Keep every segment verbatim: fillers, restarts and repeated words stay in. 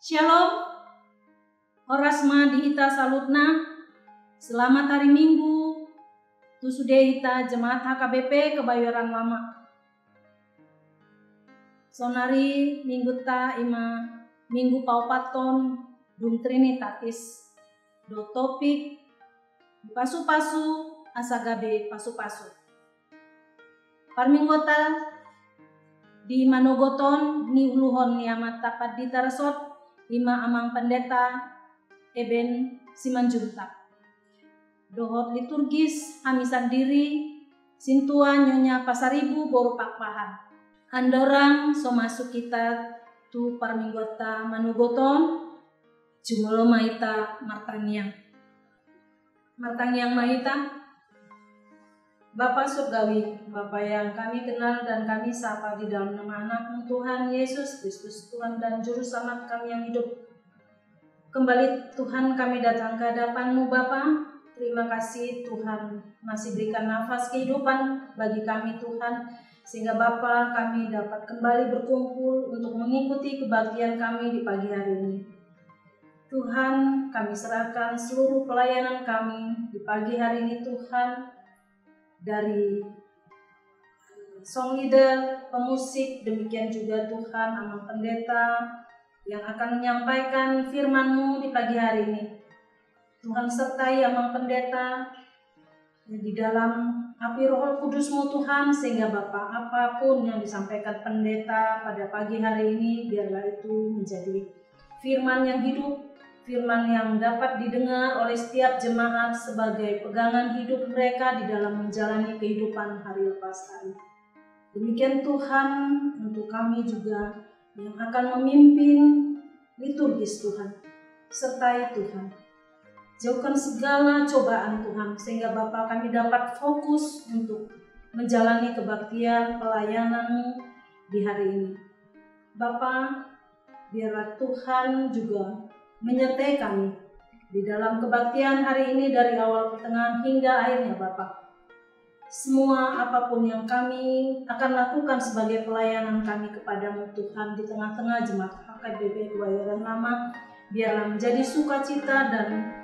Shalom. Horas ma di hita saluhutna. Selamat hari Minggu tu sude hita jemaat H K B P Kebayoran Lama. Saonari mingguta ima minggu paopathon dung Trinitatis. Dohot topik di pasu-pasu asa gabe pasu-pasu. Parmingguanta di manogot on niuluhon ni amanta pandita resort ima Amang Pendeta Eben Simanjuntak. Dohot liturgis hami sandiri sintua Nyonya Pasaribu boru Pakpahan. Andorang so masuk hita tu parmingguanta manogot on, jumolo ma hita martangiang. Martangiang ma hita. Bapa Surgawi, Bapa yang kami kenal dan kami sapa di dalam nama Anakmu Tuhan Yesus Kristus, Tuhan dan Juru Selamat kami yang hidup. Kembali Tuhan kami datang ke hadapan-Mu Bapa. Terima kasih Tuhan masih berikan nafas kehidupan bagi kami Tuhan, sehingga Bapa kami dapat kembali berkumpul untuk mengikuti kebaktian kami di pagi hari ini. Tuhan, kami serahkan seluruh pelayanan kami di pagi hari ini, Tuhan, dari song leader, pemusik, demikian juga Tuhan, Amang Pendeta yang akan menyampaikan firman-Mu di pagi hari ini. Tuhan, sertai Amang Pendeta di dalam api Roh Kudus-Mu Tuhan, sehingga Bapa, apapun yang disampaikan Pendeta pada pagi hari ini, biarlah itu menjadi firman yang hidup, firman yang dapat didengar oleh setiap jemaat sebagai pegangan hidup mereka di dalam menjalani kehidupan hari lepas hari. Demikian Tuhan, untuk kami juga yang akan memimpin liturgis Tuhan. Sertai Tuhan. Jauhkan segala cobaan Tuhan, sehingga Bapa kami dapat fokus untuk menjalani kebaktian pelayanan-Mu di hari ini. Bapa, biarlah Tuhan juga menyertai kami di dalam kebaktian hari ini dari awal pertengahan hingga akhirnya, Bapa. Semua apapun yang kami akan lakukan sebagai pelayanan kami kepada-Mu Tuhan di tengah-tengah jemaat H K B P Kebayoran Lama, biarlah menjadi sukacita dan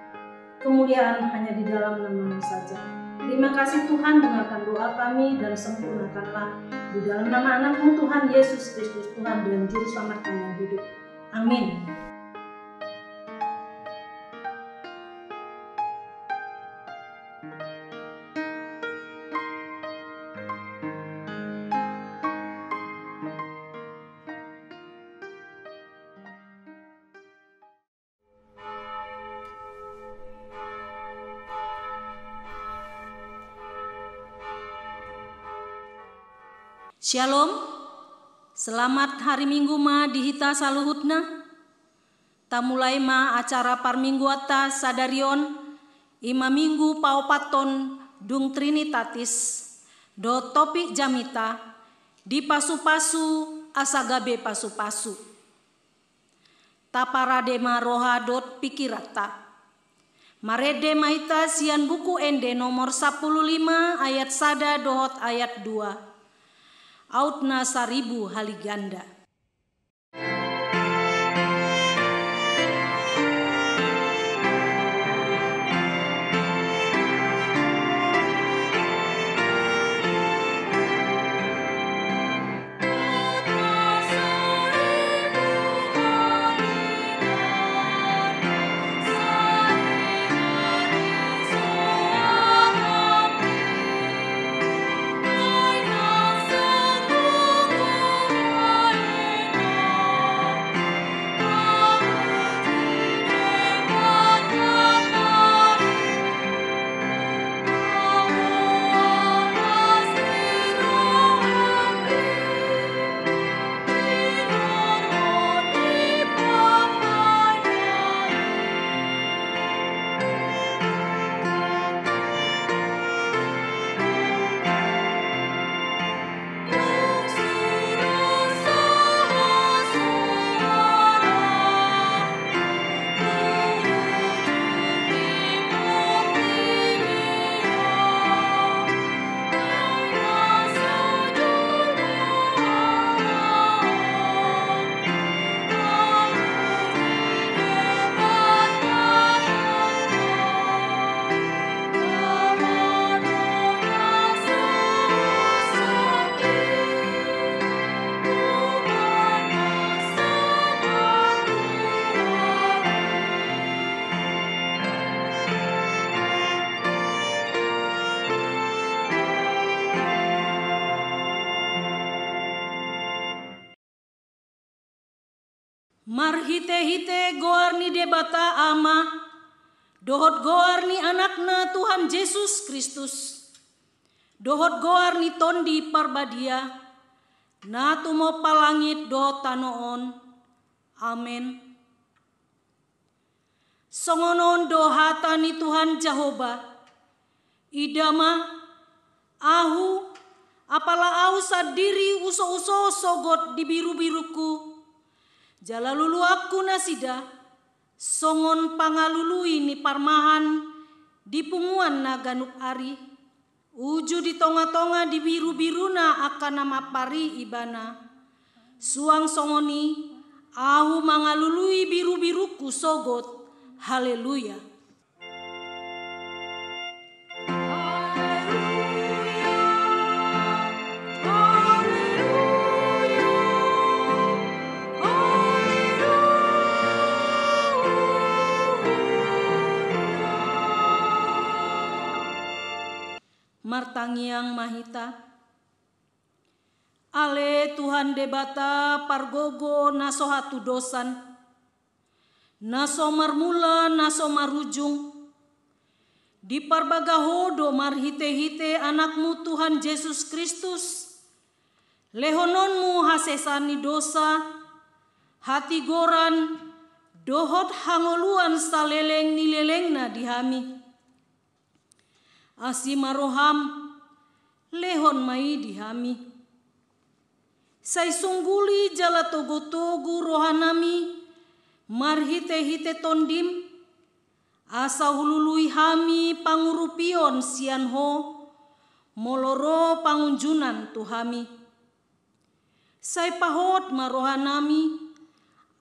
kemuliaan hanya di dalam nama-Mu saja. Terima kasih Tuhan, dengarkan doa kami dan sempurnakanlah di dalam nama Anak-Mu Tuhan Yesus Kristus, Tuhan dan Juru Selamat kami yang hidup. Amin. Shalom. Selamat hari Minggu ma di hita saluhutna. Tamulai ma acara parmingguanta sadari on, ima minggu paopathon dung Trinitatis, dohot topik jamita, di pasu-pasu asa gabe pasu-pasu. Taparade ma roha dohot pingkiranta. Marende ma hita sian Buku Ende nomor sampulu lima ayat sada dohot ayat dua. Aut na saribu hali ganda. Marhite-hite goar ni Debata Ama, dohot goar ni Anakna Tuhan Jesus Kristus, dohot goar ni Tondi Parbadia, na tumompa langit dohot tano on. Amen. Songon on do hata ni Tuhan Jahowa: Ida ma, Ahu, apala Ahu sandiri uso-uso sogot di biru-birungku, jala luluanku nasida songon pangalului ni parmahan di punguan na ganup ari, uju di tonga-tonga di biru-biruna angka na mampari ibana. Suang songon i Ahu mangalului biru-birungku sogot. Haleluya. Martangiang ma hita. Ale Tuhan Debata pargogo na so hatudosan, na so marmula na so marujung, diparbaga Ho do marhite-hite Anakmu Tuhan Jesus Kristus lehononmu hasesaan ni dosa, hatigoran, dohot hangoluan saleleng ni lelengna di hami. Asi ma roham, lehon ma i di hami. Sai sungguli jala togu-togu rohanami marhite-hite Tondim, asa hulului hami pangurupion sian Ho, molo ro pangunjunan tu hami. Sai pahot ma rohanami,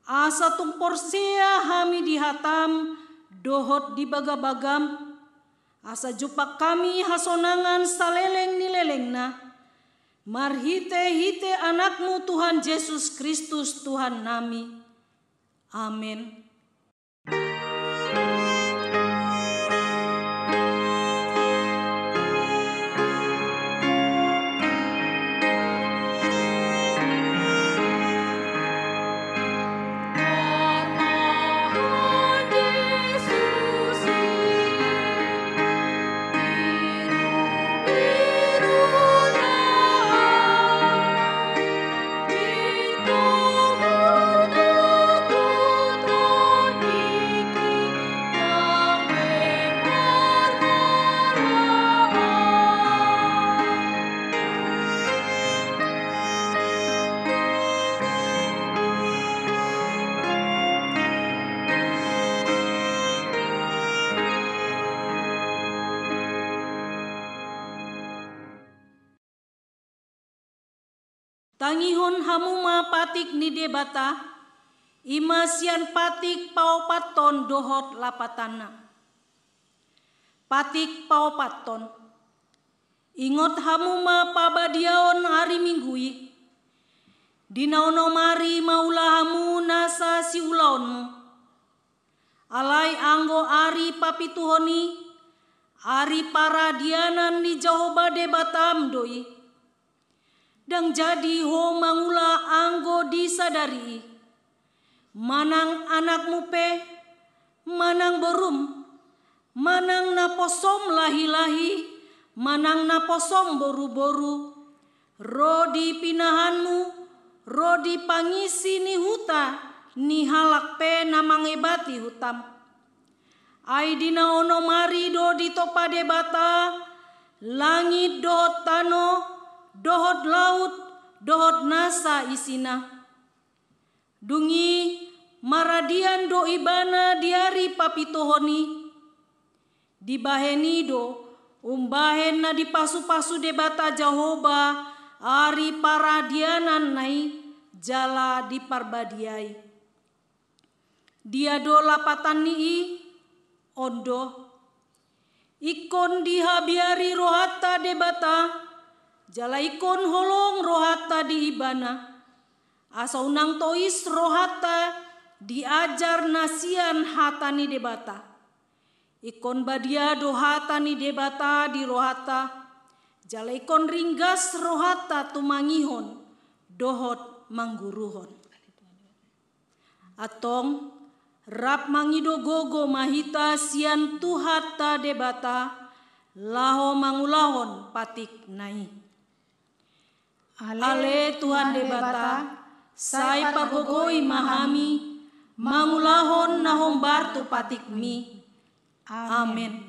asa tung porsea hami di hatam dohot di bagabagam, asa jumpang hami hasonangan saleleng ni lelengna, marhite-hite Anakmu Tuhan Jesus Kristus Tuhannami. Amen. Tangihon hamu ma patik ni Debata, i ma sian patik paopathon dohot lapatanna. Patik paopathon. Ingot hamu ma pabadiaon ari Minggu i, di na onom ari maula hamu nasa siulaonmu. Alai anggo ari papituhon i, ari paradianan ni Jahowa Debatam do i. Ndang jadi ho mangula anggo di sadari i, manang anakmu pe, manang borum, manang naposom lahi-lahi, manang naposom boru-boru, ro di pinahanmu, ro di pangisi ni huta ni halak pe na mangebati hutam. Ai di na onom ari do ditompa Debata langit dohot tano, dohot laut, dohot nasa isina. Dung i maradian do Ibana di ari papituhon i. Dibahen i do umbahen na dipasu-pasu Debata Jahowa ari paradiananna i jala diparbadiai. Dia do lapatan ni i? On do. Ingkon dihabiari rohanta Debata, jala ingkon holong rohanta di Ibana, asa unang tois rohanta diajar na sian hata ni Debata. Ingkon badia do hata ni Debata di rohanta, jala ingkon ringgas rohanta tumangihon dohot mangguruhon. Antong, rap mangido gogo ma hita sian Tuhanta Debata, laho mangulahon patikna i. Ale Tuhan Debata, sai pagogoi ma hami, mangulahon na hombar tu patikmi. Amen.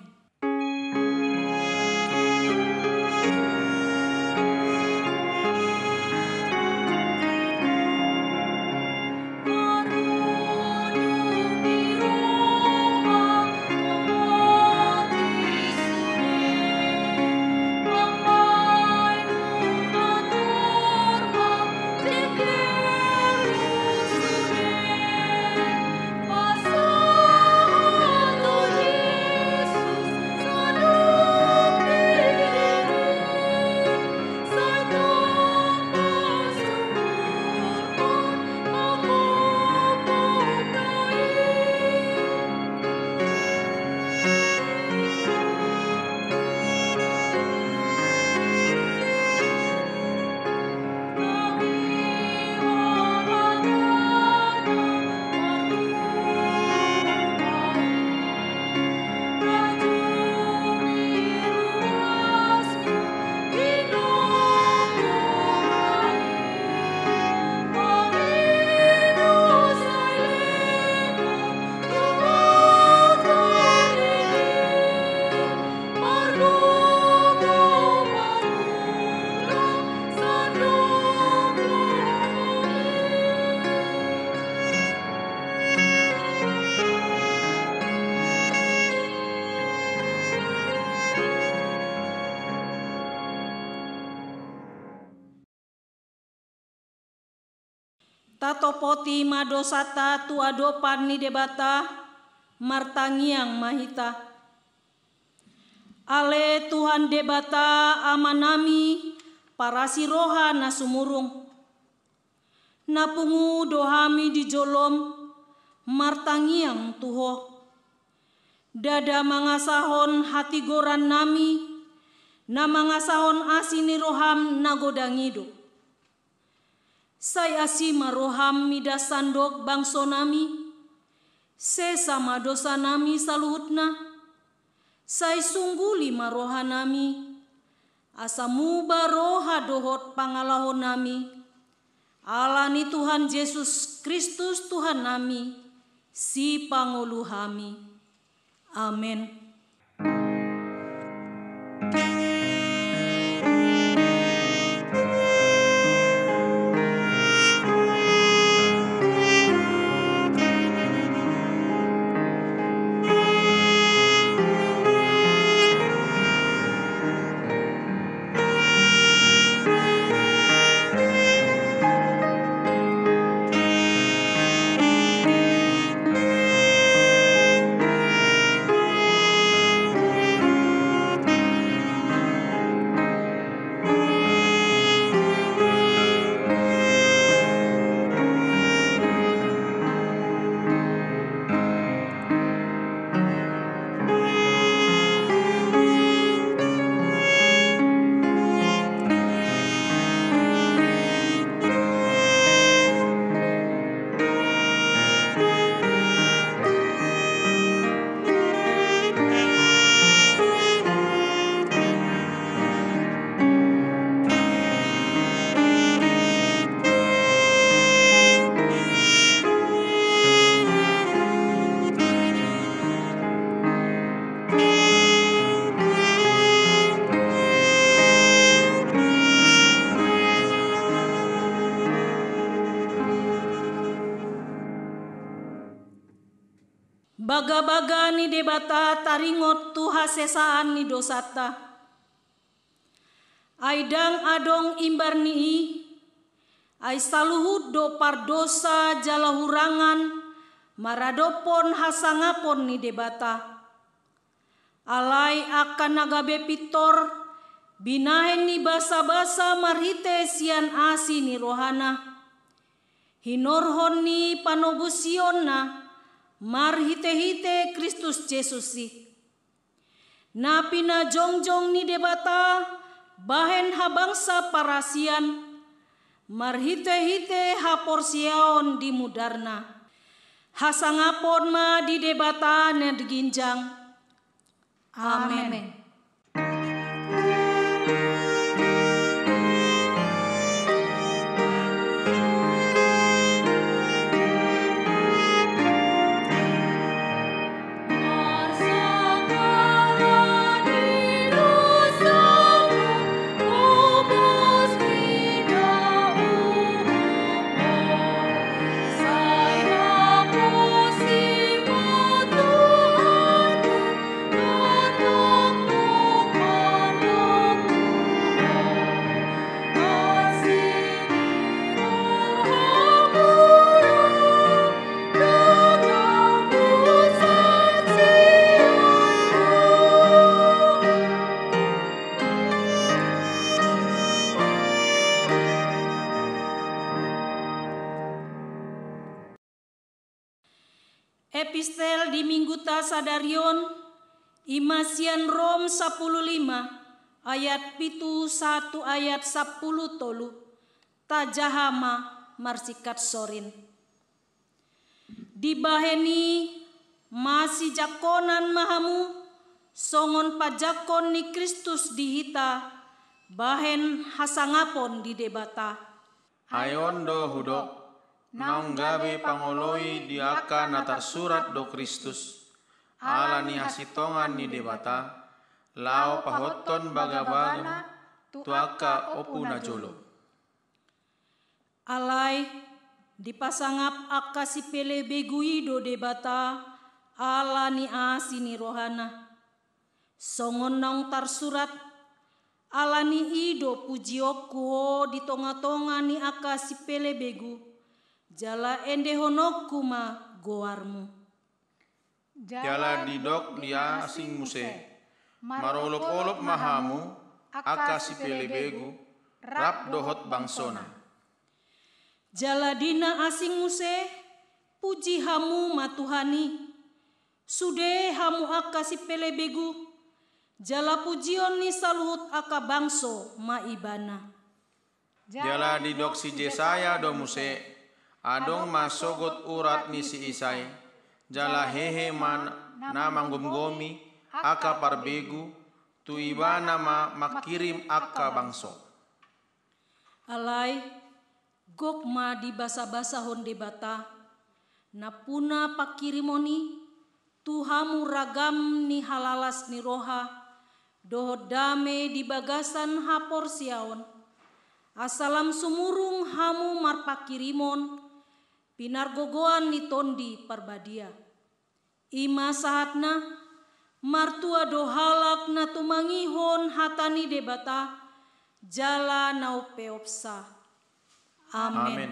Tatopoti ma dosanta tu adopan ni Debata, martangiang ma hita. Ale Tuhan Debata Amanami, parasi roha na sumurung, na pungu do hami di jolom, martangiang tu Ho. Ndada mangasahon hatigorannami, na mangasahon asi ni roham na godang i do. Sai asi ma roham mida sandok bangsonami, sesa ma dosanami saluhutna, sai sungguli ma rohanami, asa muba roha dohot pangalahonami, ala ni Tuhan Jesus Kristus Tuhannami, Sipangolu hami. Amen. Bagabaga ni Debata taringot tu hasesaan ni dosanta. Ai ndang adong imbar ni i, ai saluhut do pardosa jala hurangan maradophon hasangapon ni Debata. Alai angka na gabe pintor, binahen ni basabasa marhite sian asi ni rohana, hinorhon ni panobusionna marhitehite Kristus Jesus i. Na pinajongjong ni Debata bahen habangsa parasian, marhitehite haporseaon di mudarna. Hasangapon ma di Debata na ginjang. Amen. Amen. Epistel di Mingguta sadari on, i ma sian Rom sampulu lima, ayat pitu sahat tu ayat sampulu tolu, tajaha ma marsingkat sorin. Dibahen i masijangkonan ma hamu, songon pajangkon ni Kristus di hita, bahen hasangapon di Debata. Ai on do hudok, naung gabe pangoloi di angka na tarsurat do Kristus, ala ni hasintongan ni Debata, laho pahothon bagabaga tu angka ompu na jolo. Alai, dipasangap angka sipelebegu i do Debata, ala ni asi ni rohana. Songon naung tarsurat, ala ni i do pujionku ho di tongatonga ni angka sipelebegu, jala endehononku ma goarmu. Jala didok di na asing muse, marolopolop ma hamu, angka sipelebegu, rap dohot bangsona. Jala di na asing muse, puji hamu ma Tuhan i. Sude hamu angka sipelebegu, jala pujion ni saluhut angka bangso ma Ibana. Jala didok si Jesaya do muse, adong ma sogot urat ni si Isai, jala hehe ma na manggomgomi angka parbegu, tu Ibana ma mangkirim angka bangso. Alai, gok ma dibasabasahon Debata, nampuna pangkirimon i, tu hamu ragam ni halalas ni roha, dohot dame di bagasan haporseaon, asa lam sumurung hamu marpangkirimon, pinargogoan ni Tondi Parbadia. I ma sahatna, martua do halak na tumangihon hata ni Debata, jala na umpeopsa. Amen. Amen.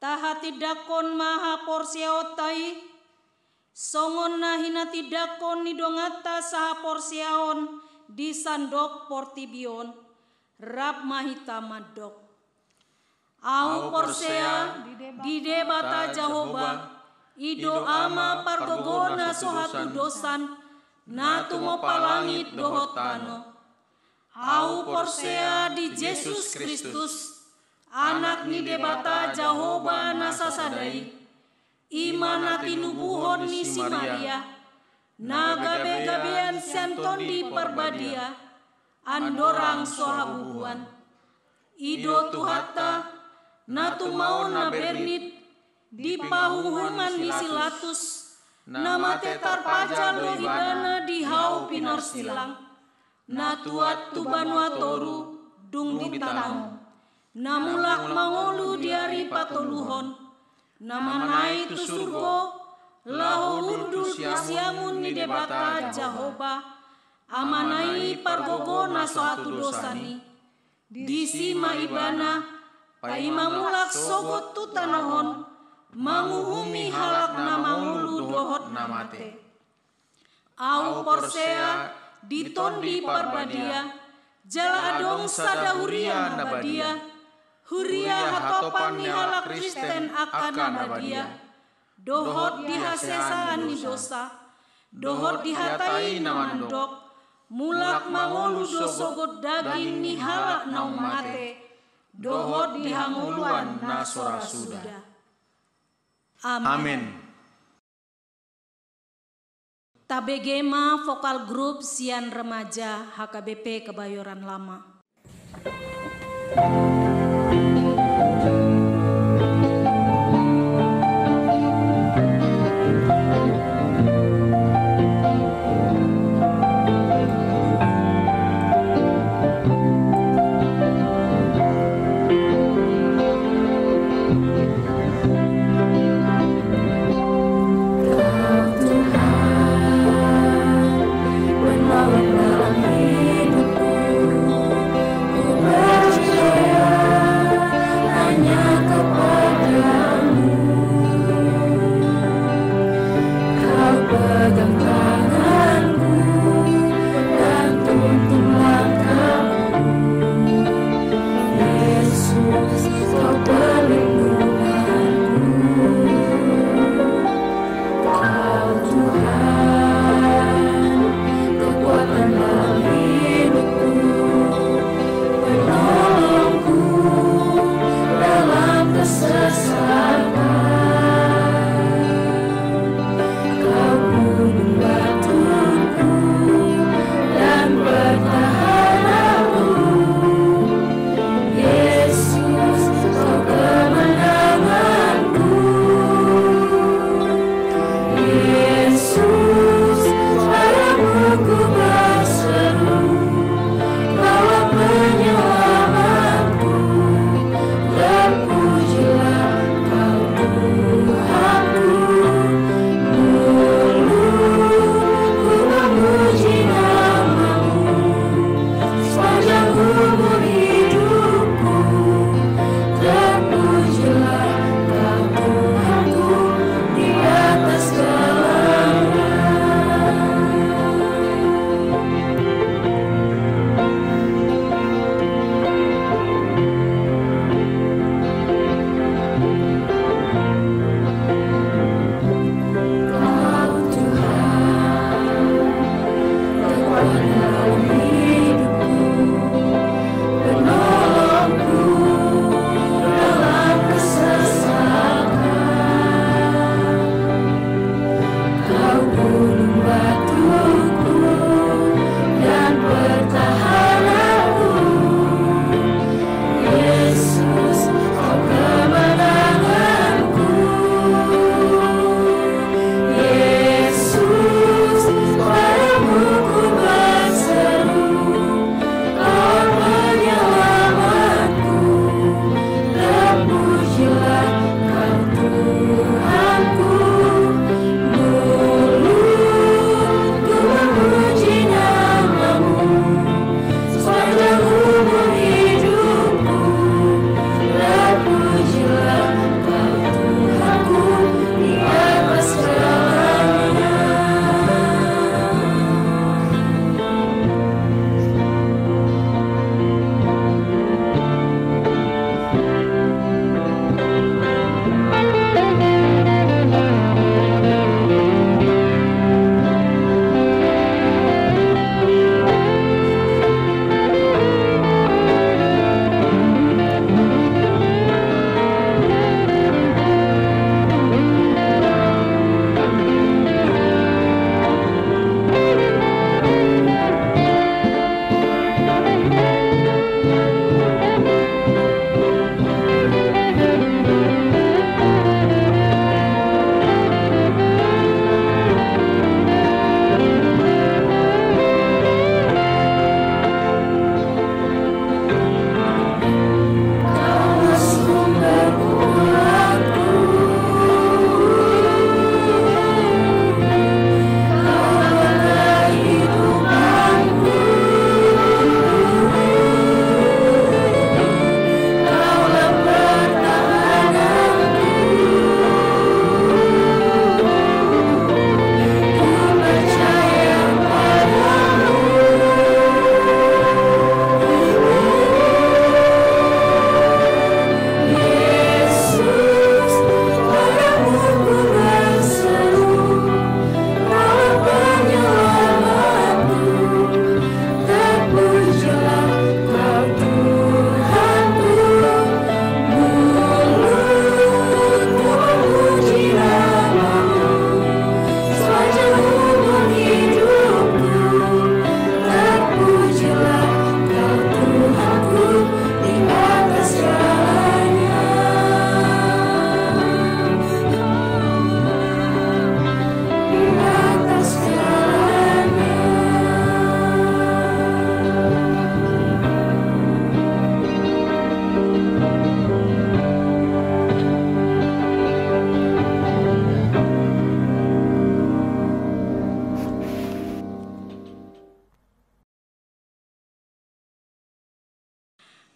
Tahatindangkon ma haporseaonta i, songon na hinatindangkon ni donganta sahaporseaon di sandok portibi on, rap ma hita mandok. Ahu porsea di Debata Jahowa, i do Ama pargogo na so hatudosan, na tumompa langit dohot tano. Ahu porsea di Jesus Kristus, Anak ni Debata Jahowa na sasada i, i ma na tinubuhon ni si Maria, na gabegabean sian Tondi Parbadia, andorang so habubuhan. I do Tuhanta, na tumaon na bernit, di pahuhuman ni si Latus, na mate tarpajal do ibana di hau pinarsilang, na tuat tu banua toru, dung ditamon, na mulak mangolu di ari patoluhon, na manai tu surgo, laho hundul tu siamun ni Debata Jahowa, Amana i pargogo na so hatudosan i. Disi ma ibana, paima mulak sogot tu tano on, manguhumi halak na mangolu dohot na mate. Ahu porsea di Tondi Parbadia, jala adong sada huria na badia, huria hatopan ni halak Kristen angka na badia, dohot di hasesaan ni dosa, dohot di hata i na mandok, mulak mangolu do sogot daging ni halak naung mate, dohot di hangoluan na so ra suda. Amen. Amen. Tabege ma vokal grup sian remaja H K B P Kebayoran Lama.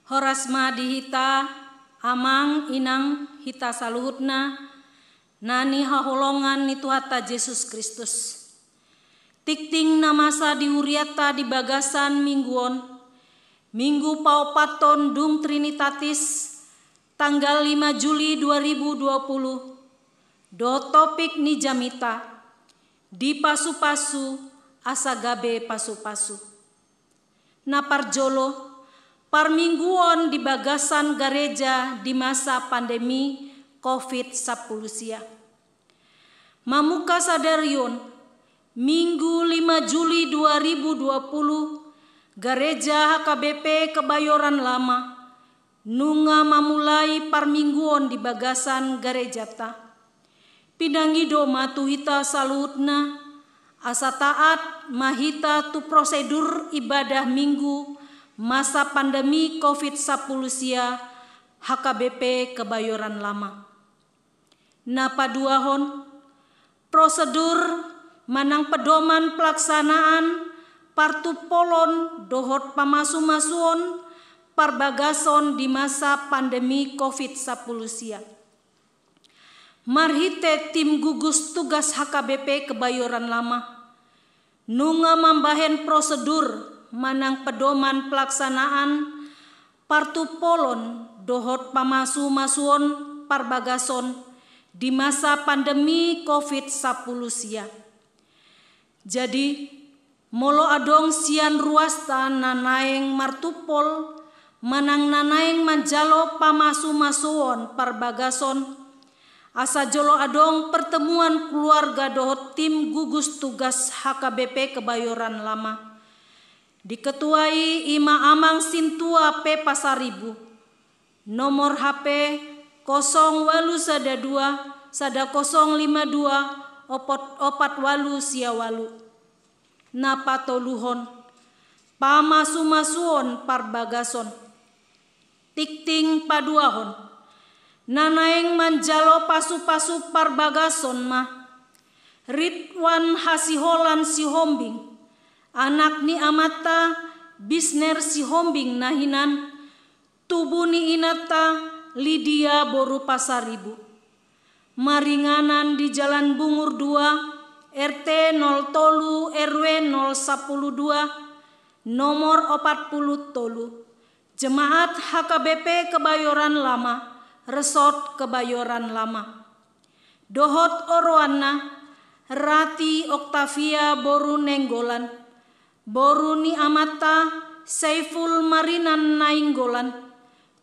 Horas ma di hita, amang, inang, hita saluhutna, na nihaholongan ni Tuhanta Jesus Kristus. Tingting na masa di hurianta di bagasan minggu on, minggu paopathon dung Trinitatis, tanggal lima Juli dua ribu dua puluh, dohot topik ni jamita, dipasupasu asa gabe pasupasu. Na parjolo, parmingguon di bagasan gareja di masa pandemi covid sampulu sia. Mamungka sadari on, Minggu lima Juli dua ribu dua puluh, gareja H K B P Kebayoran Lama nunga mamulai parmingguon di bagasan garejanta. Pinangido ma tu hita saluhutna, asa taat ma hita tu prosedur ibadah minggu masa pandemi covid sampulu sia H K B P Kebayoran Lama. Na paduahon, prosedur manang pedoman pelaksanaan partumpolon dohot pamasumasuon parbagason di masa pandemi covid sampulu sia. Marhite tim gugus tugas H K B P Kebayoran Lama, nunga mambahen prosedur manang pedoman pelaksanaan partumpolon dohot pamasumasuon parbagason di masa pandemi covid sampulu sia. Jadi, molo adong sian ruasta na naeng martumpol manang na naeng manjalo pamasumasuon parbagason, asa jolo adong pertemuan keluarga dohot tim gugus tugas H K B P Kebayoran Lama. Diketuai ima Amang Sintua P Pasaribu. Nomor H P kosong walu sada dua sada kosong lima dua opat opat walu sia walu. Na patoluhon, pamasumasuon parbagason. Tingting paduahon, na naeng manjalo pasupasu parbagason ma Ridwan Hasiholan Sihombing, anak ni amanta Bisner Sihombing na hinan, tubu ni inanta Lidia boru Pasaribu. Maringanan di Jalan Bungur dua, R T nol tolu, R W nol sampulu dua, nomor opat pulu tolu. Jemaat H K B P Kebayoran Lama, Resort Kebayoran Lama. Dohot oroanna, Rati Oktavia boru Nainggolan, boru ni amanta Saiful Marinan Nainggolan,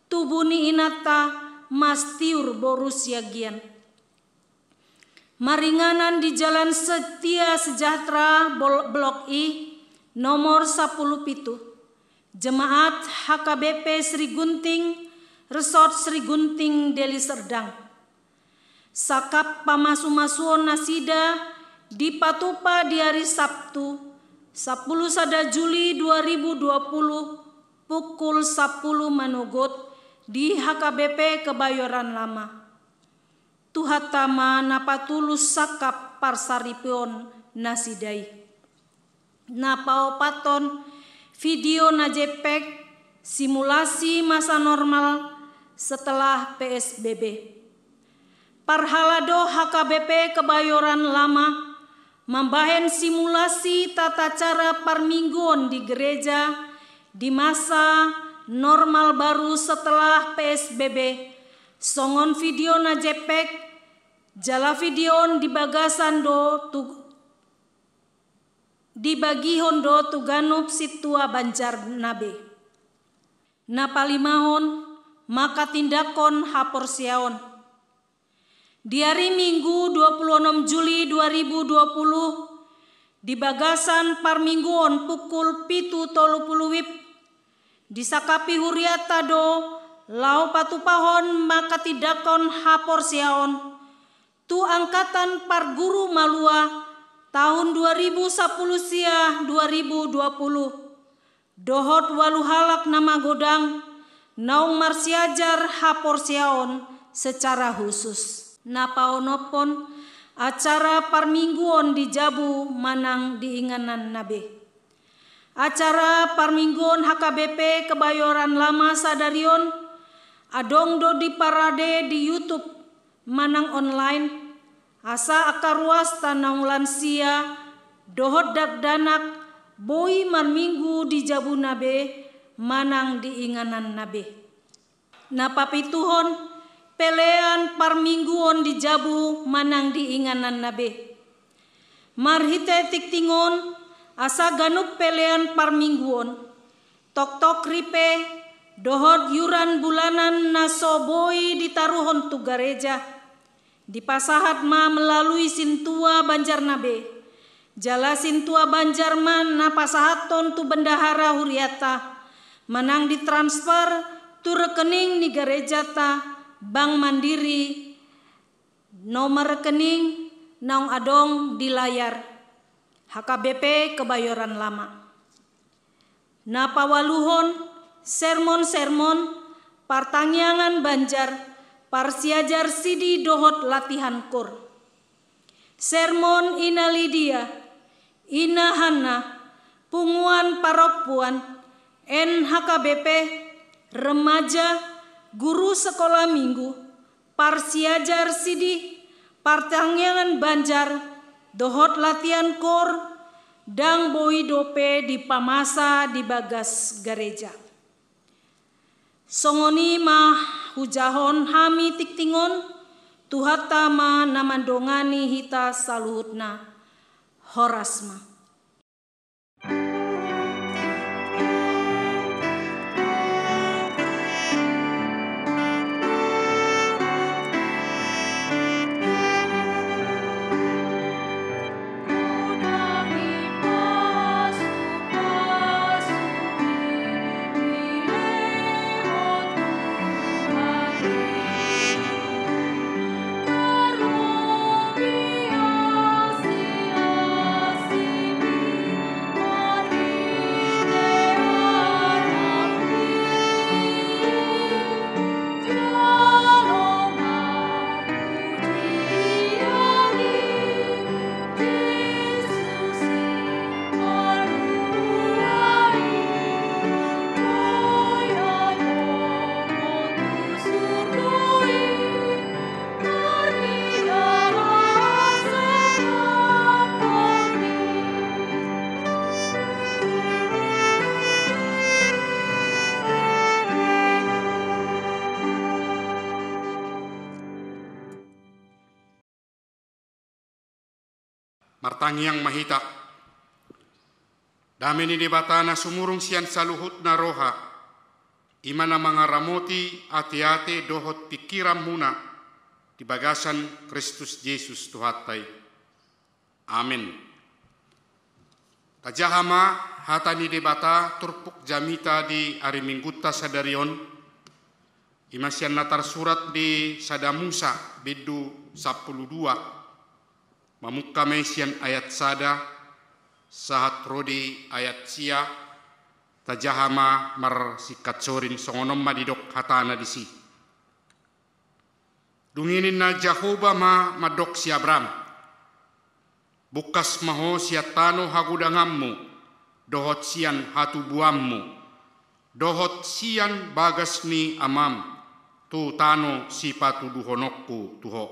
tubu ni inanta Mastiur boru Siagian. Maringanan di Jalan Setia Sejahtera, Bol-, Blok I, nomor sampulu pitu. Jemaat H K B P Sri Gunting, Resort Sri Gunting, Deli Serdang. Sangkap pamasumasuon nasida dipatupa di ari Sabtu, sampulu sada Juli dua ribu dua puluh, pukul sampulu manogot di H K B P Kebayoran Lama. Tuhanta ma na patulus sangkap parsaripeon nasida i. Na paopathon, video na jepek, simulasi masa normal setelah P S B B. Parhalado H K B P Kebayoran Lama mambahen simulasi tata cara parmingguon di gereja di masa normal baru setelah P S B B, songon video na jepek, jala video on di bagasan do tu dibagihon do tu ganup sintua Banjarnabe. Na palimahon, manghatindanghon haporseaon. Di ari Minggu dua pulu onom Juli dua ribu dua pulu, di bagasan parmingguon pukul pitu tolu pulu WIB, disangkapi hurianta do laho patupahon manghatindanghon haporseaon tu angkatan parguru malua tahun dua ribu sampulu sia dua ribu dua pulu, dohot ualu halak na magodang naung marsiajar haporseaon secara khusus. Na paonomhon, acara parmingguon di jabu manang di ingananna be. Acara parmingguon H K B P Kebayoran Lama sadari on adong do diparade di YouTube manang online, asa angka ruasta naung lansia dohot dakdanak boi marminggu di jabuna be manang di ingananna be. Na papituhon, pelean parmingguon di jabu manang di ingananna be. Marhite tingting on, asa ganup pelean parmingguon, toktok ripe dohot iuran bulanan na so boi ditaruhon tu gareja, dipasahat ma melalui sintua banjarna be. Jala sintua banjar ma na pasahathon tu bendahara huriata, manang ditransfer tu rekening ni garejata, Bank Mandiri, nomor rekening naung adong di layar, H K B P Kebayoran Lama. Na paualuhon, sermon-sermon, partangiangan banjar, parsiajar sidi dohot latihan koor. Sermon Ina Lidia, Ina Hanna, Punguan Parompuan, N H K B P, Remaja, Guru Sekolah Minggu, parsiajar sidi, partangiangan banjar, dohot latihan koor, ndang boi dope dipamasa di bagas gareja. Songon i ma hujahahon hami tingting on, Tuhanta ma na mandongani hita saluhutna. Horas ma. Martangiang ma hita. Dame ni Debata na sumurung sian saluhutna roha, i ma na mangaramoti ateate dohot pingkiranmuna di bagasan Kristus Jesus Tuhanta i. Amen. Tajaha ma hata ni Debata turpuk jamita di ari Minggunta sadari on, i ma sian na tarsurat di Sada Musa bindu sampulu dua, mamungka ma i sian ayat sada sahat ro di ayat sia. Tajaha ma marsingkat sorin, songon on ma didok hatana disi. Dung i ninna Jahowa ma mandok si Abram: Bungkas ma ho sian tano hagodanganmu, dohot sian hatubuanmu, dohot sian bagas ni amam, tu tano sipatuduhononku tu ho.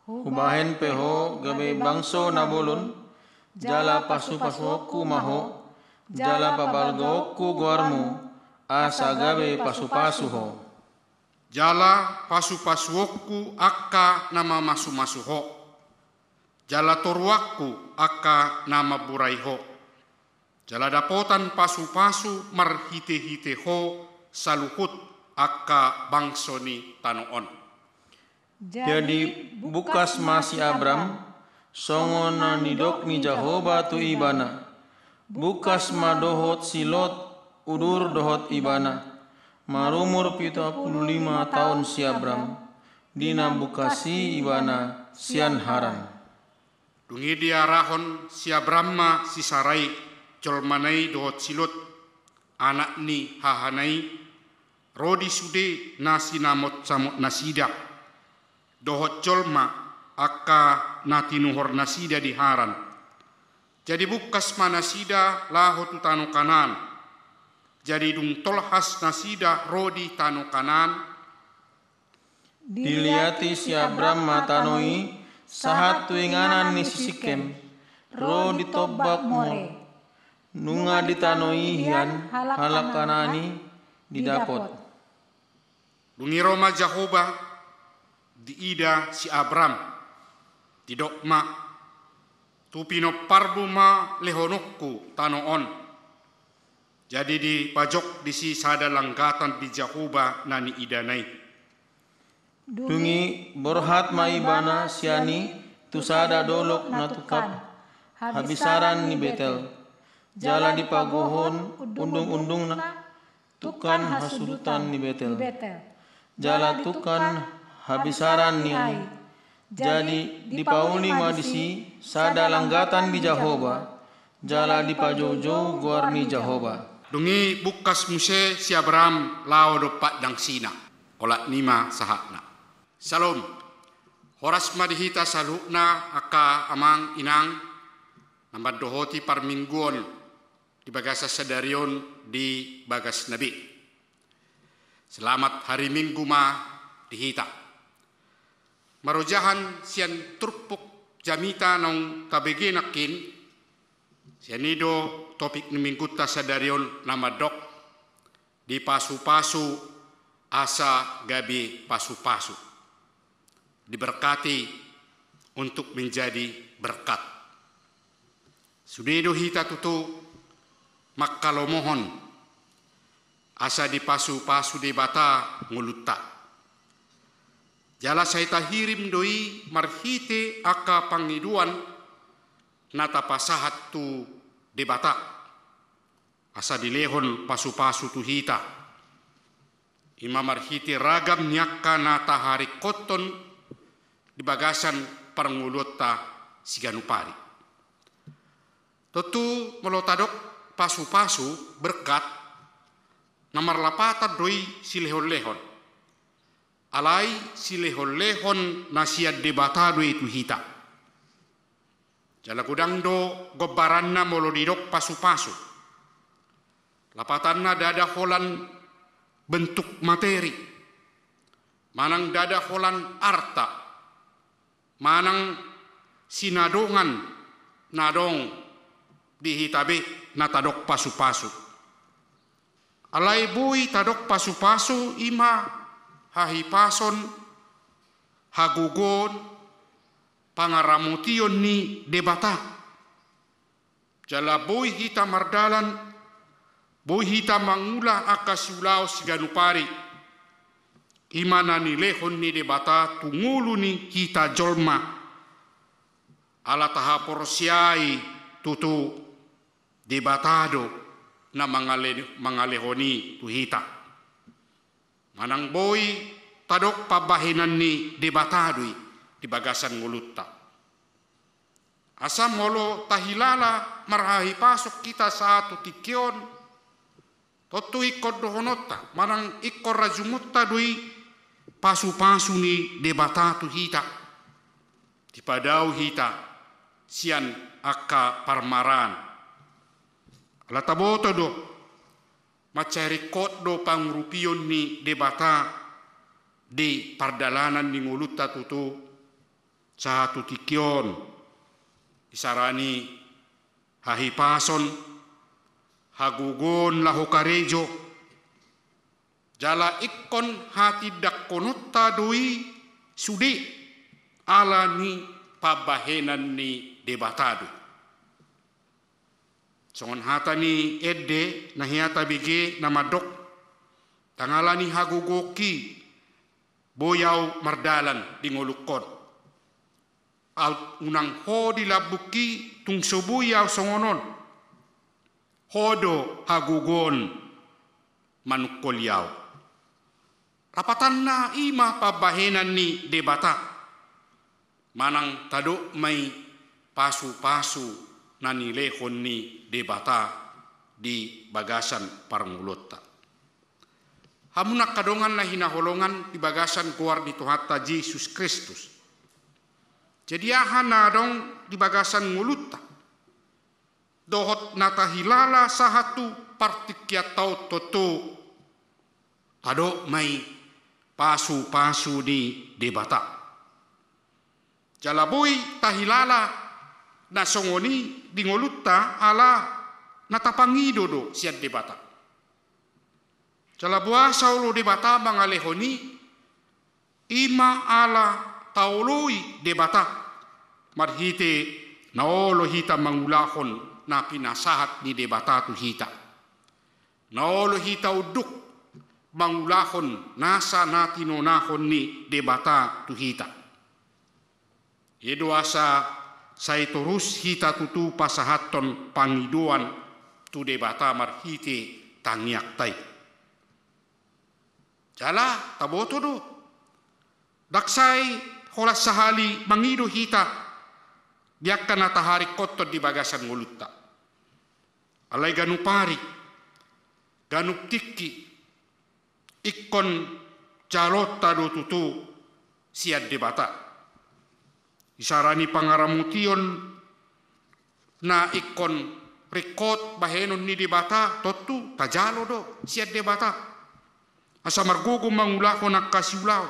Hubahen pe ho gabe bangso na bolon, jala pasupasuonku ma ho, jala pabalgaonku goarmu, asa gabe pasupasu ho. Jala pasupasuonku angka na mamasumasu ho, jala toruanku angka na mamburai ho, jala dapotan pasupasu marhitehite ho saluhut angka bangso ni tano on. Jadi bungkas ma si Abram, songon na nidok ni Jahowa tu ibana. Bungkas ma dohot si Lot, udur dohot ibana. Marumur pitu pulu lima taon si Abram, di na bungkas i ibana sian Haran. Dung i diarahon si Abram ma si Sarai, jolmana i, dohot si Lot, anak ni hahana i, ro di sude na sinamotsamotnasida, dohot jolma angka na tinuhornasida di Haran. Jadi bungkas ma nasida laho tu tano Kanaan. Jadi dung tolhas nasida ro di tano Kanaan, diliati si Abram ma tano i, sahat tu inganan ni si Sikem, ro di tombak More. Nunga di tano i hian halak Kanaan i didapot. Dung i ro ma Jahowa, diida si Abram, didok ma, tu pinomparmu ma lehononku tano on. Jadi dipajok disi sada langgatan di Jahowa na niidana i. Dung i borhat ma ibana sian i tu sada dolok na tungkap habisaran ni Betel. Jala dipagohon undungundungna tungkan hasudutan ni Betel. Jala tungkan habisaran ni ai. Jadi dipauli ma disi sada langgatan di Jahowa, jala dipajoujou goar ni Jahowa. Dung i bungkas muse si Abram laho dompak dangsina. Olat ni ma sahatna. Syalom. Horas ma di hita saluhutna angka amang inang na mandohoti parmingguon di bagasan sadari on di bagasna be. Selamat hari Minggu ma di hita. Marojahan sian turpuk jamita naung tabege nangkin, sian i do topik ni minggunta sadari on na mandok, dipasupasu asa gabe pasupasu. Diberkati untuk menjadi berkat. Sude do hita tutu mangkalomohon asa dipasupasu Debata ngolunta. Jala sai tahirim do i marhite angka pangidoan na tapasahat tu Debata, asa dilehon pasupasu tu hita. I ma marhite ragam ni angka na taharingkothon di bagasan parngoluonta siganup ari. Tontu molo tadok pasupasu, berkat, na marlapatan do i silehonlehon. Alai silehonlehon na sian Debata do i tu hita. Jala godang do gombaranna molo didok pasupasu. Lapatanna ndada holan bentuk materi, manang ndada holan arta, manang sinadongan na adong di hita be na tadok pasupasu. Alai boi tadok pasupasu i ma hahipason, hagogoon, pangaramotion ni Debata. Jala boi hita mardalan, boi hita mangula angka siulaon siganup ari, i ma na nilehon ni Debata tu ngolu ni hita jolma. Ala tahaporseai tutu Debata do na mangale-, mangalehon i tu hita. Manang boi tadok pambahenan ni Debata do i di bagasan ngolunta. Asa molo tahilala marhahipason hita sahat tu tingki on, tontu ingkon dohononta manang ingkon rajumonta do i pasupasu ni Debata tu hita. Dipadao hita sian angka parmaraan. Ala taboto do, mansai ringkot do pangurupion ni Debata di pardalanan ni ngolunta tutu sahat tu tingki on. Isarani hahipason, hagogoon laho karejo, jala ingkon hatindangkononta do i sude ala ni pambahenan ni Debata do i. Songon hata ni ende na hea tabege na mandok, ndang ala ni hagogoonki boi ahu mardalan di ngolungkon. Aut unang ho di lambungki tung so boi ahu songon on. Ho do hagogoon manungkoli ahu. Lapatanna i ma pambahenan ni Debata. Manang tadok ma i pasupasu na nilehon ni Debata di bagasan parngoluonta. Hamu angka dongan na hinaholongan di bagasan goar ni Tuhanta Jesus Kristus. Jadi aha na adong di bagasan ngolunta? dohot na tahilala sahat tu partingkianta on tontu, adong ma i pasu-pasu ni Debata. Jala boi tahilala na songon i di ngolunta ala na tapangido do sian Debata. Jala boasa olo Debata mangalehon i, i ma ala taoloi Debata, marhite na olo hita mangulahon na pinasahat ni Debata tu hita. Na olo hita unduk mangulahon nasa na tinonahon ni Debata tu hita. I do asa sai torus hita tutu pasahathon pangidoan tu Debata marhite tangiangta i. Jala taboto do, ndang sai holan sahali mangido hita di angka na taharingkothon di bagasan ngolunta. Alai ganup ari, ganup tingki, ingkon jaloonta do tutu sian Debata. Isara ni pangaramotion na ingkon ringkot bahenon ni Debata, tontu tajalo do sian Debata. Asa margogo mangulahon angka siulaon.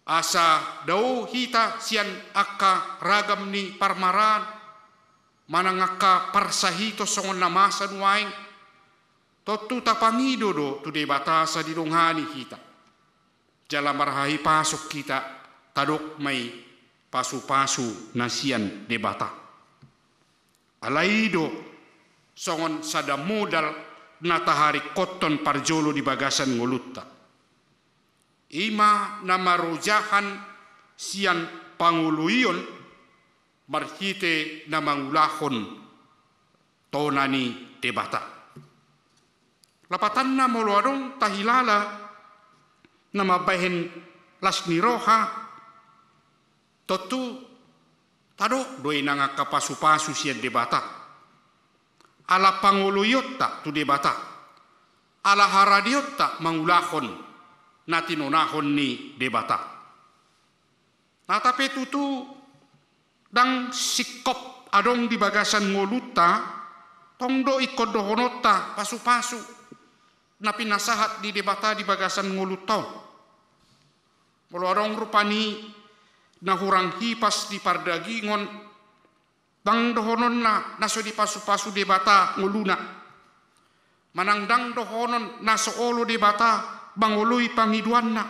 Asa dao hita sian angka ragam ni parmaraan, manang angka parsahiton songon na masa nuaeng, tontu tapangido do tu Debata asa didongani hita. Jala marhahipason hita, tadok ma i pasu-pasu na sian Debata. Alai i do songon sada modal na taharingkothon parjolo di bagasan ngolunta. I ma na marojahan sian pangoloion marhite na mangulahon tona ni Debata. Lapatanna, molo adong tahilala na mambahen las ni roha, tontu tadok do i nang angka pasu-pasu sian Debata. Ala pangoloionta tu Debata, ala haradeonta mangulahon na tinonahon ni Debata. Nata pe tutu ndang singkop adong di bagasan ngolunta, tong do ingkon dohononta pasu-pasu na pinasahat ni Debata di bagasan ngolunta on. Molo adong rupani na hurang hipas di pardagingon, ndang dohononna na so dipasu-pasu Debata ngoluna. Manang ndang dohonon na so olo Debata mangoloi pangidoanna.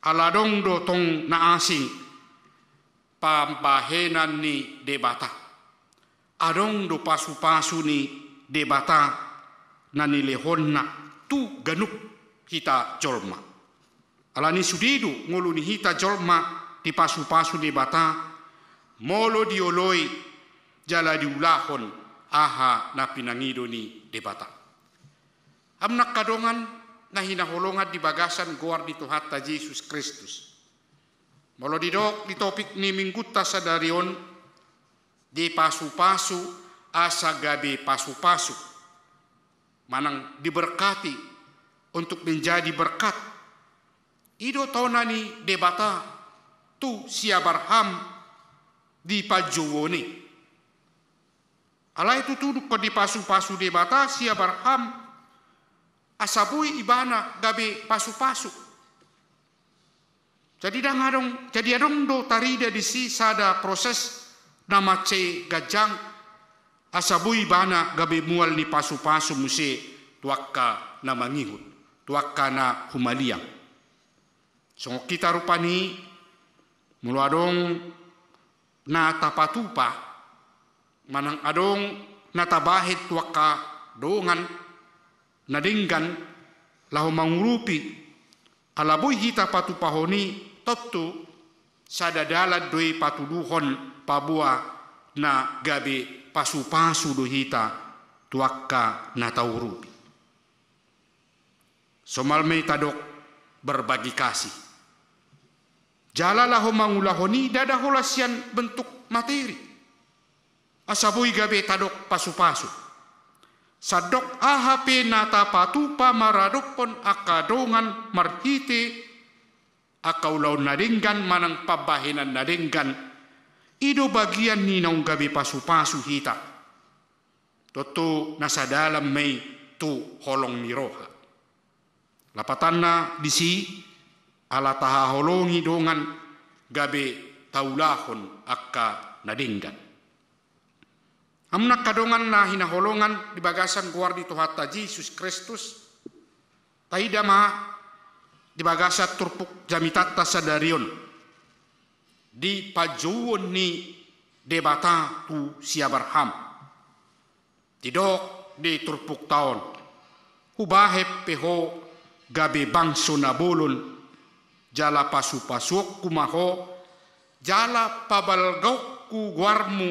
Ala adong do tong na asing pambahenan ni Debata. Adong do pasu-pasu ni Debata na nilehonna tu ganup hita jolma. Alani sude do ngolu ni hita jolma dipasu-pasu Debata, molo dioloi jala diulahon aha na pinangido ni Debata. Hamu angka dongan na hinaholongan di bagasan goar ni Tuhanta Jesus Kristus. Molo didok di topik ni minggunta sadari on, dipasu-pasu asa gabe pasu-pasu. Manang diberkati untuk menjadi berkat. I do tona ni Debata tu si Abraham di panjouon i. Alai tutu dungkon dipasu-pasu Debata si Abraham, asa boi ibana gabe pasu-pasu. Jadi ndang adong, jadi adong do tarida disi sada proses na mansai ganjang, asa boi ibana gabe mual ni pasu-pasu muse tu angka na mangihut, tu angka na humaliang. Songon hita rupani, molo adong na tapatupa, manang adong na tabahen tu angka dongan na denggan laho mangurupi, ala boi hita patupahon i, tontu sada dalan do i patuduhon paboa na gabe pasu-pasu do hita tu angka na taurupi. Somal ma i tadok berbagi kasih. Jala laho mangulahon i ndada holan sian bentuk materi. Asa boi gabe tadok pasu-pasu. Sandok aha pe na tapatupa maradophon angka dongan marhite angka ulaon na denggan manang pambahenan na denggan, I do bagian ni naung gabe pasupasu hita. Tontu na sadalan ma i tu holong ni roha. Lapatanna disi, ala tahaholongi dongan gabe taulahon angka na denggan. Hamu angka dongan na hinaholongan di bagasan goar ni Tuhanta Jesus Kristus, taida ma di bagasan turpuk jamitanta sadari on, di panjouon ni Debata tu si Abraham. Didok di turpukta on, hubahen pe ho gabe bangso na bolon, jala pasupasuonku ma ho, jala pabalgaonku goarmu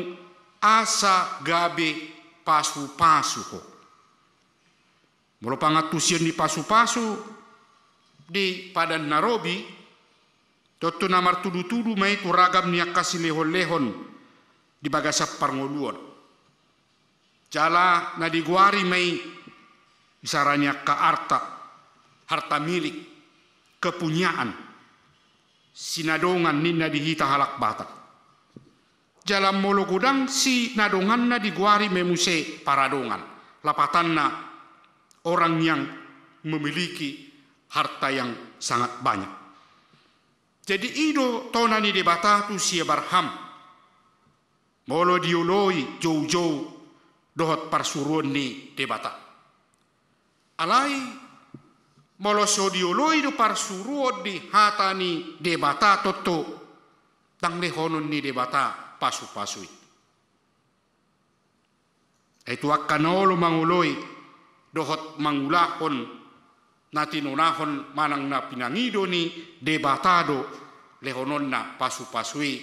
asa gabe pasupasu ho. Molo pangantusion ni pasupasu di Padan na Robi, tontu na martudutudu ma i tu ragam ni angka silehonlehon di bagasan parngoluon. Jala na digoari ma i bicara ni angka arta, harta milik, kepunyaan, sinadongan ninna di hita halak Batak. Jala molo godang sinadonganna digoari ma i muse paradongan. Lapatanna orang yang memiliki harta yang sangat banyak. Jadi i do tona ni Debata tu si Abraham. Molo dioloi joujou dohot parsuruon ni Debata. Alai molo so dioloi do parsuruon ni hata ni Debata tontu, ndang lehonon ni Debata pasupasu i. Ai tu angka na olo mangoloi dohot mangulahon na tinonahon manang na pinangido ni Debata do lehononna pasupasu i,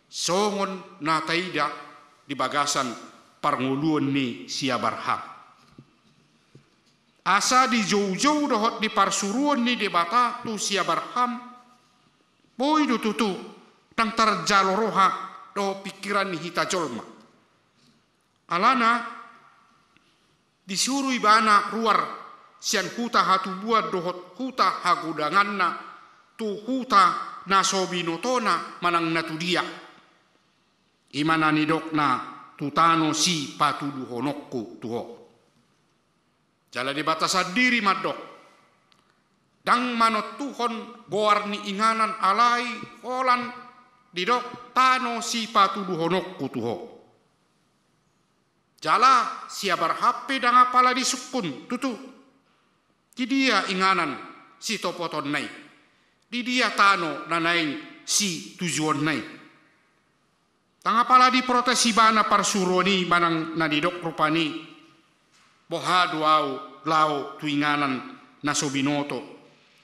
songon na taida di bagasan parngoluon ni si Abraham. Asa dijoujou dohot diparsuruon ni Debata tu si Abraham, boi do tutu ndang tarjalo roha dohot pingkiran ni hita jolma. Alana disuru ibana ruar sian huta hatubuan dohot huta hagodanganna tu huta na so binotona manang na tudia. I ma na nidokna tu tano sipatuduhononku tu ho. Jala Debata sandiri mandok, ndang manontuhon goar ni inganan alai holan didok tano sipatuduhononku tu ho. Jala si Abraham pe ndang apala disungkun tutu, di dia inganan sitopotonna i, di dia tano na naeng situjuonna i. Ndang apala diprotes ibana parsuruon i manang na nidok rupani, boha do ahu laho tu inganan na so binoto,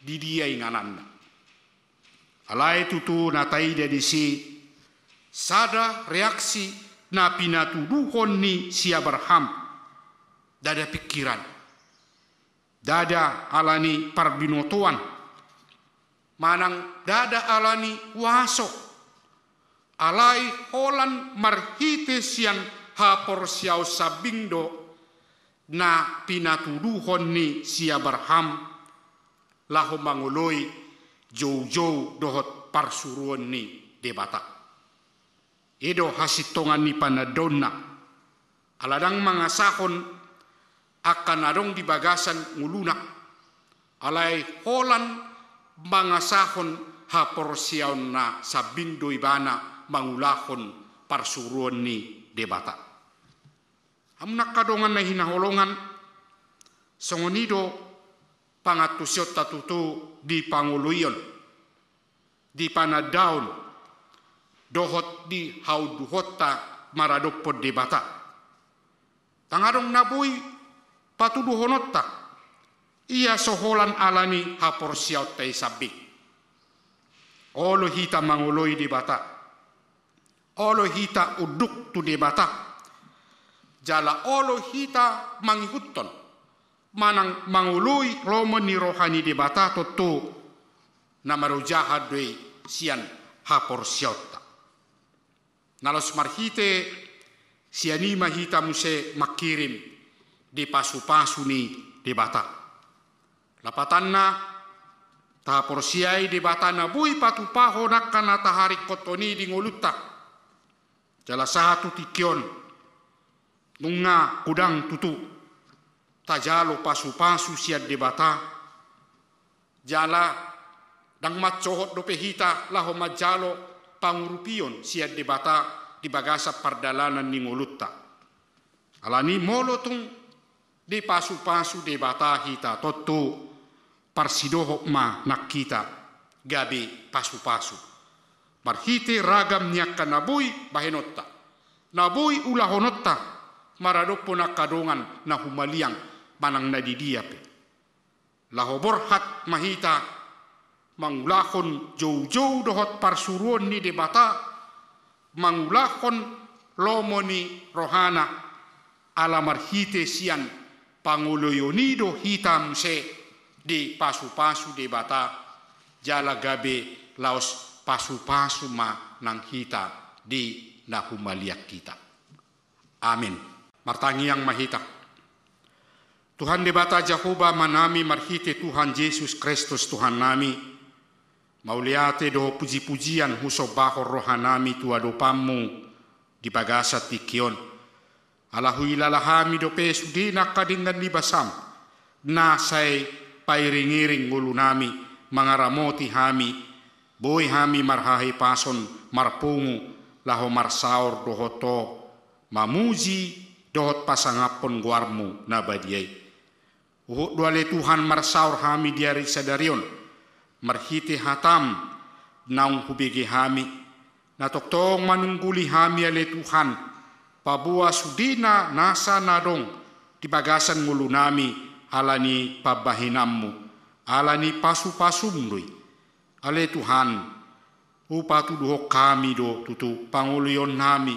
di dia ingananna. Alai tutu na taida disi, sada reaksi na pinatuduhon ni si Abraham, ndada pingkiran, ndada alani parbinotoan, manang ndada alani huaso, alai holan marhite sian haporseaon sambing do na pinatuduhon ni si Abraham laho mangoloi joujou dohot parsuruon ni Debata. I do hasintongan ni panandaonna. Ala ndang mangasahon angka na adong di bagasan ngoluna, alai holan mangasahon haporseaonna sambing do ibana mangulahon parsuruon ni Debata. Hamu angka dongan na hinaholongan, songon i do pangantusionta tutu di pangoloion, di panandaon, dohot di haunduhonta maradophon Debata. Ndang adong na boi patuduhononta, ia so holan alani haporseaonta i sambing. Olo hita mangoloi Debata. Olo hita unduk tu Debata. Jala olo hita mangihuthon manang mangoloi lomo ni roha ni Debata tontu na marojahan do i sian haporseaonta. Na laos marhite sian i ma hita muse mangkirim di pasupasu ni Debata. Lapatanna, tahaporseai Debata na boi patupahon angka na taharingkothon i di ngolunta. Jala sahat tu tingki on, nunga godang tutu tajalo pasu-pasu sian Debata, jala ndang mansohot dope hita laho manjalo pangurupion sian Debata di bagasan pardalanan ni ngolunta. Alani molo tung dipasu-pasu Debata hita, tontu parsidohot ma nang hita gabe pasu-pasu marhite ragam ni angka na boi bahenonta, na boi ulahononta maradophon angka dongan na humaliang manang na di dia pe. Laho borhat ma hita mangulahon joujou dohot parsuruon ni Debata, mangulahon lomo ni rohana, ala marhite sian pangoloion i do hita muse dipasu-pasu Debata, jala gabe laos pasu-pasu ma nang hita di na humaliang hita. Amen. Martangiang ma hita. Tuhan Debata Jahowa Amanami, marhite Tuhan Jesus Kristus Tuhannami, mauliate dohot puji-pujian husombahon rohanami tu adopanmu di bagasan tingki on. Ala huhilala hami dope sude na angka denggan ni basam na sai pairing-iring ngolunami, mangaramoti hami, boi hami marhahipason marpungu laho marsaor dohot Ho, mamuji dohot pasangaphon goarmu na badia i. Huhut do ale Tuhan marsaor hami di ari sadari on, marhite hatam naung hubege hami, na tongtong manungguli hami ale Tuhan, paboa sudena nasa na adong di bagasan ngolunami ala ni pambahenanmu, ala ni pasu-pasum do i. Ale Tuhan, hupatuduhon hami do tutu pangoloionnami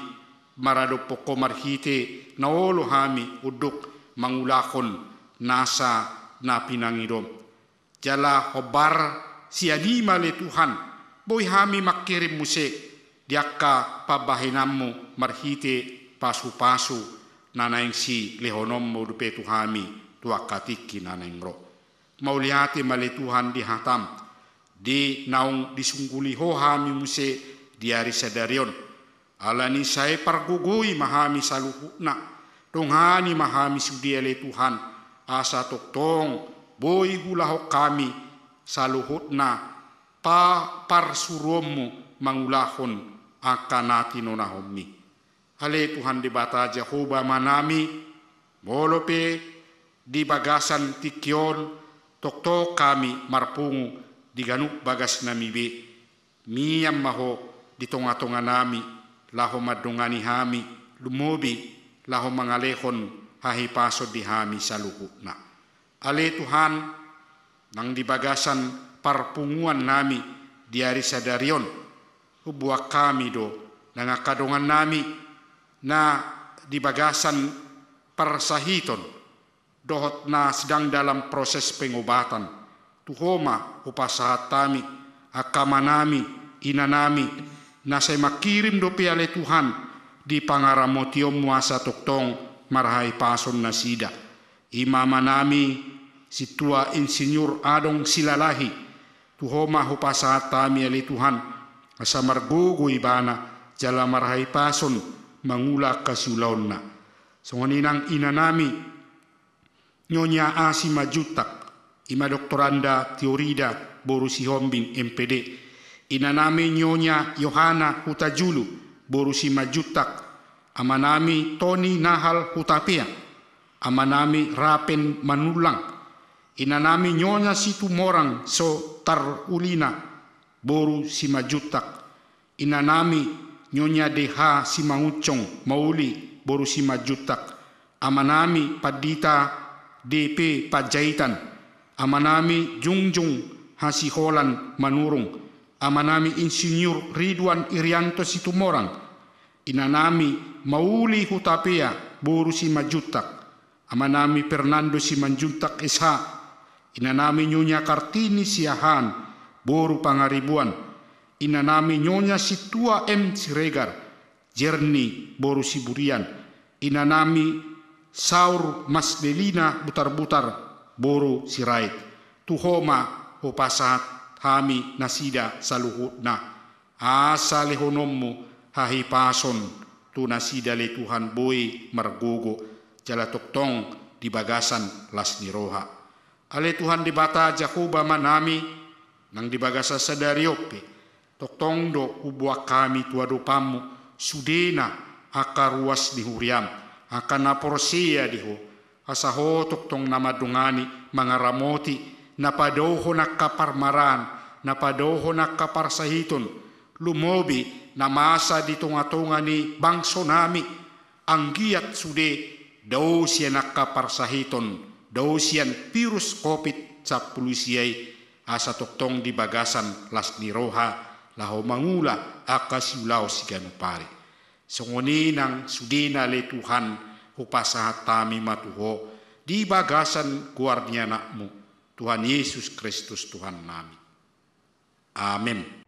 maradophon Ho marhite na olo hami unduk mangulahon nasa na pinangidom. Jala hombar sian i ma ale Tuhan, boi hami mangkirim muse di angka pambahenanmu marhite pasu-pasu na naeng silehononmu dope tu hami tu angka tingki na naeng ro. Mauliate ma ale Tuhan di hatam, di naung disungguli Ho hami muse di ari sadari on. Ala ni sai pargogoi ma hami saluhutna, dongani ma hami sude ale Tuhan, asa tongtong boi huulahon hami saluhutna pa parsuruonmu mangulahon angka na tinonahonmi. Ale Tuhan Debata Jahowa Amanami, molo pe di bagasan tingki on tongtong hami marpungu di ganup bagasnami be, mian ma Ho di tonga-tonganami, laho mandongani hami, lumobi laho mangalehon hahipason di hami saluhutna. Ale Tuhan, nang di bagasan parpunguannami di ari sadari on, huboan hami do nang angka dongannami na di bagasan parsahiton dohot na sedang dalam proses pengobatan. Tu Ho ma hupasahat hami angka amanami, inanami, na sai mangkirim dope ale Tuhan di pangaramotionmu asa tongtong marhahipason nasida. I ma amanami Sintua Insinyur Adong Silalahi, tu Ho ma hupasahat hami ale Tuhan, asa margogo ibana jala marhahipason mangula angka siulaonna. Songon i nang inanami Nyonya A. Simanjuntak, i ma Doktoranda Teorida boru Sihombing M.Pd. Inanami Nyonya Yohana Hutajulu boru Simanjuntak, amanami Toni Nahal Hutapea, amanami Rapen Manullang, inanami Nyonya Situmorang Sotarulina boru Simanjuntak, inanami Nyonya D H Simangunsong Mauli boru Simanjuntak, amanami Pandita D P Panjaitan, amanami Jungjung Hasiholan Manurung, amanami Insinyur Ridwan Irianto Situmorang, inanami Mauli Hutapea boru Simanjuntak, amanami Fernando Simanjuntak S H, inanami Nyonya Kartini Siahaan boru Pangaribuan, inanami Nyonya Sintua M Siregar, Jerni boru Siburian, inanami Saur Masdelina Butarbutar boru Sirait. Tu Ho ma hupasahat hami nasida saluhutna, asa lehononmu hahipason tu nasida ale Tuhan boi margogo jala tongtong di bagasan las ni roha. Ale Tuhan Debata Jahowa Amanami, nang di bagasan sadari on pe, tongtong do huboan hami tu adopanmu sudena angka ruas ni huriam, angka na porsea di Ho, asa Ho tongtong na mandongani, mangaramoti, na padaohon angka parmaraan, na padaohon angka parsahiton, lumobi na masa di tongatonga ni bangsonami, anggiat sude dao sian angka parsahiton, dao sian virus covid sampulu sia i, asa tongtong di bagasan las ni roha laho mangula angka siulaon siganup ari. Songon i nang sudena ale Tuhan, hupasahat hami ma tu Ho di bagasan goar ni Anakmu, Tuhan Yesus Kristus Tuhannami. Amen.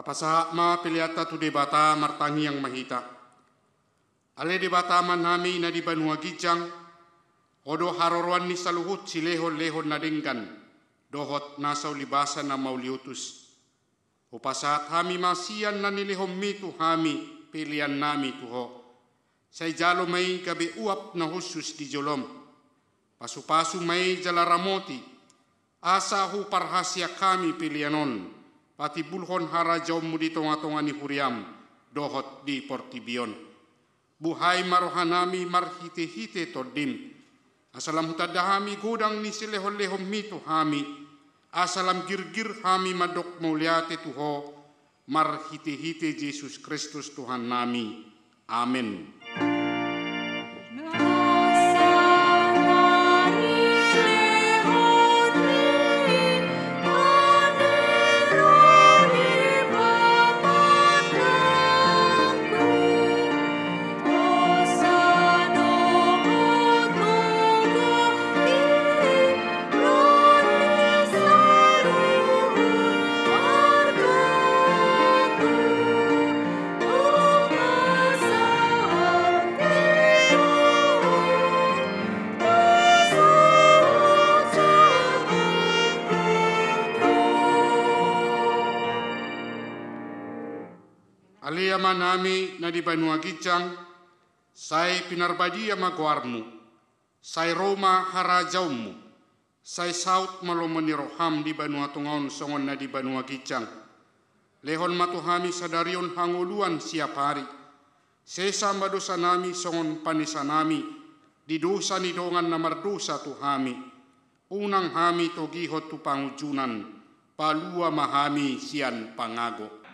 Tapasahat ma peleanta tu Debata, martangiang ma hita. Ale Debata Amanami na di banua ginjang, Ho do haroroan ni saluhut silehonlehon na denggan dohot nasa ulibasa na mauliutus. Hupasahat hami ma sian na nilehonmi tu hami peleannami tu Ho. Sai jalo ma i gabe uap na hushus di jolom. Pasupasu ma i jala ramoti, asa huparhaseang hami pelean on patimbulhon harajaonmu di tongatonga ni huriam dohot di portibi on. Buhai ma rohanami marhitehite Tondim, asa lam hutanda hami godang ni silehonlehonmi tu hami, asa lam girgir hami mandok mauliate tu Ho, marhitehite Jesus Kristus Tuhannami. Amen. Ale Amanami na di banua ginjang, sai pinarbadia ma goarmu, sai ro ma harajaonmu, sai saut ma lomo ni roham di banua tonga on songon na di banua ginjang. Lehon ma tu hami sadari on hangoluan siapari. Sesa ma dosanami songon panesanami di dosa ni dongan na mardosa tu hami. Unang hami togihon tu pangunjunan, palua ma hami sian pangago.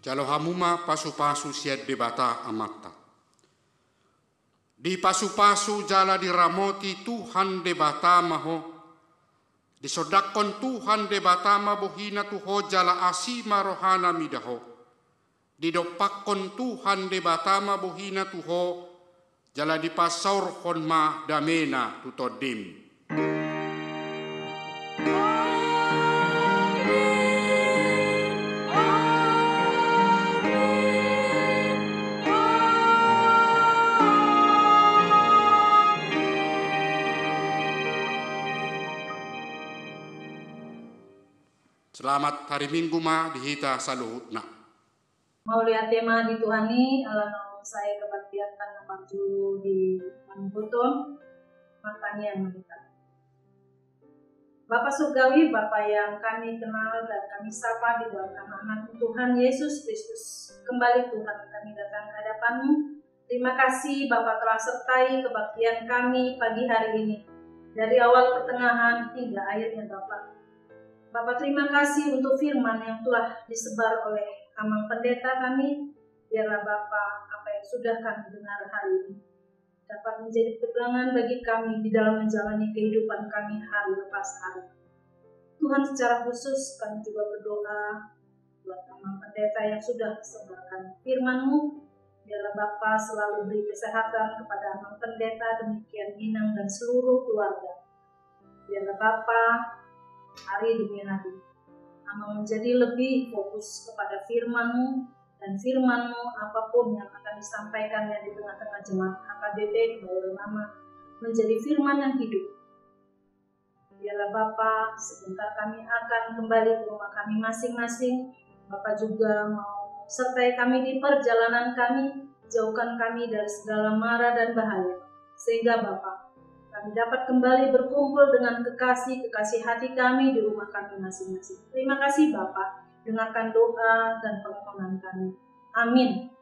Jalo hamu ma pasupasu sian Debata Amanta. Dipasupasu jala diramoti Tuhan Debata ma ho. Disondangkon Tuhan Debata ma bohina tu ho jala asi ma rohana mida ho. Didompakkon Tuhan Debata ma bohina tu ho, jala dipasaorhon ma damena tu tondim. Selamat hari Minggu ma di hita saluhutna. Mauliate ma di Tuhan i, ala naung sai kebaktian ta na parjolo di manungkun on, martangiang ma hita. Bapa Surgawi, Bapa yang kami kenal dan kami sapa di dalam nama Anakmu Tuhan Yesus Kristus, kembali Tuhan kami datang ke hadapan-Mu. Terima kasih Bapa telah sertai kebaktian kami pagi hari ini. Dari awal pertengahan hingga akhirnya Bapa. Bapa terima kasih untuk firman yang telah disebar oleh Amang Pendeta kami. Biarlah Bapa apa yang sudah kami dengar hari ini dapat menjadi pegangan bagi kami di dalam menjalani kehidupan kami hari lepas hari. Tuhan, secara khusus kami juga berdoa buat Amang Pendeta yang sudah sebarkan firman-Mu. Biarlah Bapa selalu beri kesehatan kepada Amang Pendeta, demikian Inang dan seluruh keluarga. Biarlah Bapa hari demi hari Amang menjadi lebih fokus kepada firman-Mu, dan firman-Mu apapun yang akan disampaikannya di tengah-tengah jemaat H K B P Kebayoran Lama menjadi firman yang hidup. Biarlah Bapa, sebentar kami akan kembali ke rumah kami masing-masing. Bapa juga mau sertai kami di perjalanan kami, jauhkan kami dari segala mara dan bahaya. Sehingga Bapa, kami dapat kembali berkumpul dengan kekasih-kekasih hati kami di rumah kami masing-masing. Terima kasih Bapa, dengarkan doa dan permohonan kami. Amin.